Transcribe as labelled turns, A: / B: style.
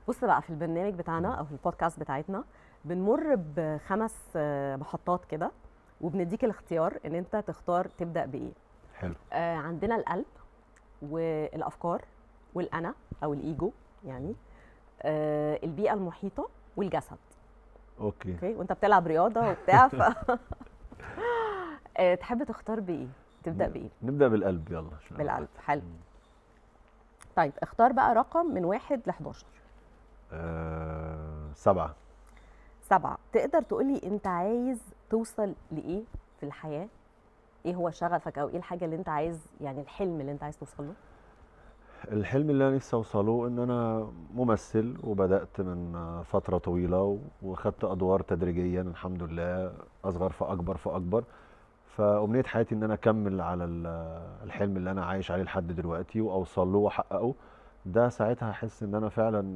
A: بص بقى، في البرنامج بتاعنا او في البودكاست بتاعتنا بنمر بخمس محطات كده، وبنديك الاختيار ان انت تختار تبدا بايه.
B: حلو.
A: عندنا القلب والافكار والانا او الايجو يعني، البيئة المحيطة والجسد.
B: okay.
A: okay، وانت بتلعب رياضة وبتاع ف تحب تختار بايه؟ تبدا بايه؟
B: نبدا بالقلب، يلا عشان
A: بالقلب، حلو. طيب اختار بقى رقم من 1 ل 11.
B: 7.
A: 7. تقدر تقولي انت عايز توصل لايه في الحياة؟ ايه هو شغفك او ايه الحاجة اللي انت عايز، يعني الحلم اللي انت عايز توصل له؟
B: الحلم اللي انا نفسي اوصله ان انا ممثل، وبدات من فترة طويلة وخدت ادوار تدريجيا الحمد لله، اصغر فاكبر فاكبر. فامنيه حياتي ان انا اكمل على الحلم اللي انا عايش عليه لحد دلوقتي واوصل له واحققه. ده ساعتها احس ان انا فعلا